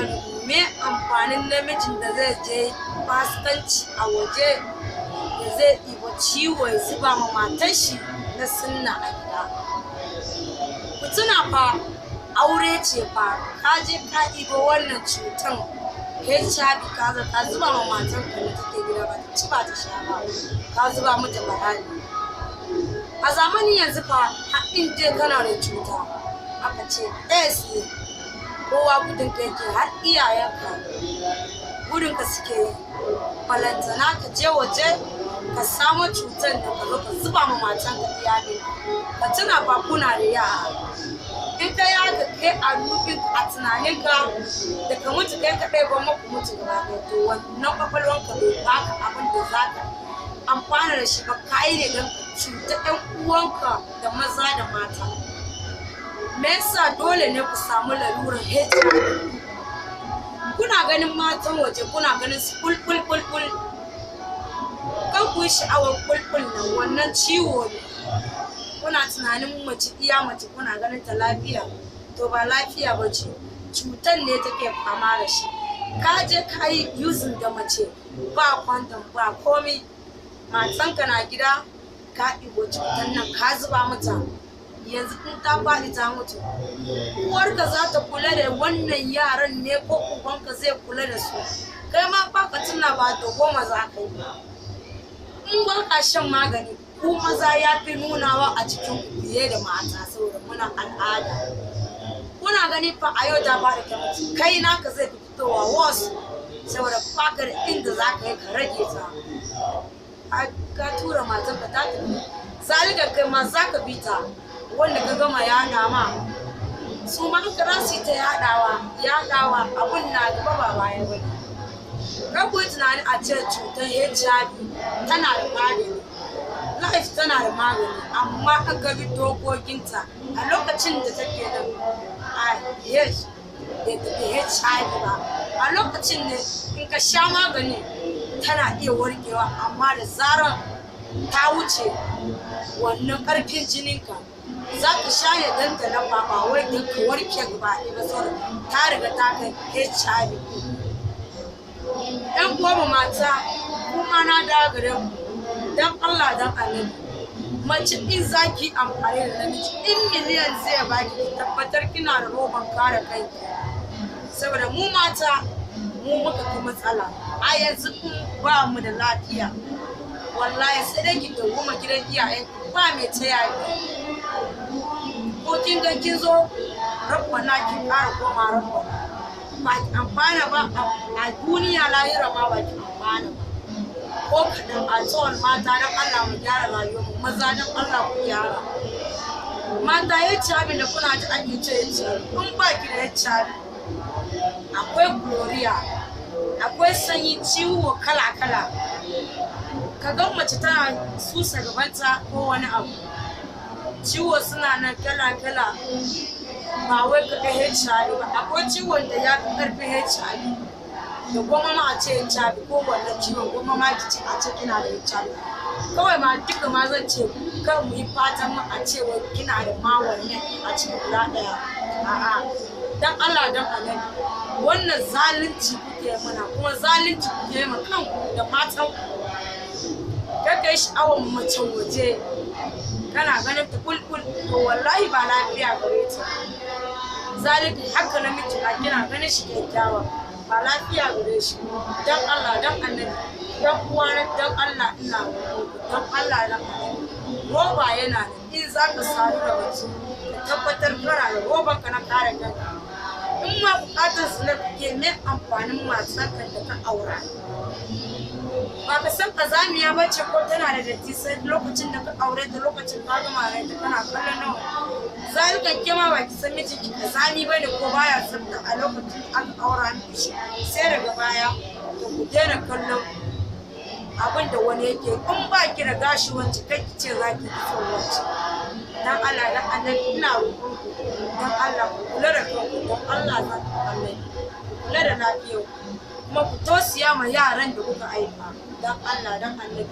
Annabi, me amfanin namijin da zai je fasikanci a waje da zai ɗiba ciwo ya zuba ma matar shi na sunna a gida? Ku tuna fa, aure ce fa, ka je ka ɗibo wannan cutan HIV, ka zo ka zuba ma matar ka da take gida, ba ta ci ba ta sha ba, ka zuba mata bala'i. A zamanin yanzu fa, har in je kana da cuta aka ce AIDS ne, kowa gudun ka yake, har iyayenka gudun ka suke yi. Balantana ka je waje ka samo cutar da ka zo ka zuba ma matanka, iyalin ka. Tuna fa kuna da yara. In ka yi haka, kai a nufin a tunaninka da ka mutu kai kaɗai ba ku mutu gaba ɗaya. To wannan kwakwalwanka bai baka abin da za ka amfana da shi ba. Ka yi ne don ka cuta ɗan uwanka da maza da mata. Me yasa dole ne ku samu lalurar HIV? Kuna ganin matan waje, kuna ganin su bulbul bulbul. Kan ku yi sha'awar bulbul nan, wannan ciwo ne. Kuna tunanin mace iya mace, kuna ganin ta lafiya, to ba lafiya ba ce, cutar ne take fama da shi. Ka je ka yi using da mace, ba condom ba komi, matanka na gida, ka ɗibo cutar nan ka zuba mata. Yanzu in ta faɗi ta mutu, uwarka za ta kula da wannan yaran ne ko ubanka zai kula da su? Kai ma ba ka tuna ba, to 10 za ka yi in ba ka shan magani. Ku maza ya fi nunawa a cikin ku fiye da mata, saboda muna al'ada. Kuna gani fa, a yau ta faɗi ta mutu, kai naka zai fi fitowa wasu, saboda baka da inda za ka yi ka rage ta. Ka tura matanka ta tafi, zalika kai ma za ka bi ta. Wanda ka gama yaɗa ma, su ma haka za su yi ta yaɗawa yaɗawa. Abun na gaba ba baya ba ne. Kar ku yi tunani a ce cutar HIV tana da magani. Life tana da magani, amma aka bi dokokinta a lokacin da take da a H da tafi HIV ba, a lokacin ne in ka sha magani tana iya warkewa. Amma da zarar ta wuce wannan karfin jininka, za ka sha ne don ta lafa, ba wai don ka warke gaba ɗaya ba, saboda ta riga ta kai HIV. Ɗan goma mata kuma na dawo gare ku, don Allah don Annabi, mace in za ki amfani da namiji, in miliyan zai baki, ki tabbatar kina da roban kare kai, saboda mu mata mu muka fi matsala a yanzu. In ba mu da lafiya, wallahi sai dai ki dawwama gidan iyayen, ba mai taya ki. Ko kin ga kin zo rabbana, kin ƙara koma rabbana, ba ki amfana ba a duniya, lahira ma ba ki amfana ba ko kaɗan. A tsawon mata, don Allah mu gyara rayuwar mu. Maza, don Allah ku gyara. Mata, ya ci abin da kuna ji ake ce ya ci, in ba ki da ya ci, akwai gonorrhea, akwai sanyi, ciwo kala kala. Ka ga mace tana susa gabanta ko wani abu, ciwo suna nan kala kala, ba wai kaɗai HIV ba. Akwai ciwon da ya fi ƙarfin HIV, da goma ma a ce HIV ko wannan ciwon, goma ma ki ce a ce kina da HIV kawai ma. Duka ma zan ce kar mu yi fatan ma a ce wai kina da ma wannan a cikin guda ɗaya. A'a, dan Allah dan Annabi, wannan zalunci kuke mana, kuma zalunci kuke ma kanku da matan ku. Kar ka yi sha'awar mace waje, kana ganin ta bulbul, to wallahi ba lafiya gare ta. Zalika haka namiji ma, kina ganin shi kyakkyawa, ba lafiya gare shi. Dan Allah dan Annabi, dan uwana, dan Allah ina roƙo ku, dan Allah dan Annabi, roba yana nan. In za ka sadu da mace, ka tabbatar kana da roban ka na kare kanka. In ma bukatar su na kake, me amfanin matanka da ka aura? Ba ka san kazamiya ba ce ko tana da datti, sai lokacin da ka aure ta, lokacin ka gama da ita, kana kallon nawa. Zalika ke ma, ba ki san mijinki kazami bane ko baya tsafta a lokacin da aka aura miki shi, sai daga baya. To ku daina kallon abin da wani yake. In ba ki da gashi wance, kai ki ce za ki kitso wance. Dan Allah dan Annabi, ina roƙon ku, dan Allah ku kula da kanku. Dan Allah dan Annabi, ku kula da lafiyar ku, kuma ku tausaya ma yaran da kuka haifa. Dan Allah dan Annabi.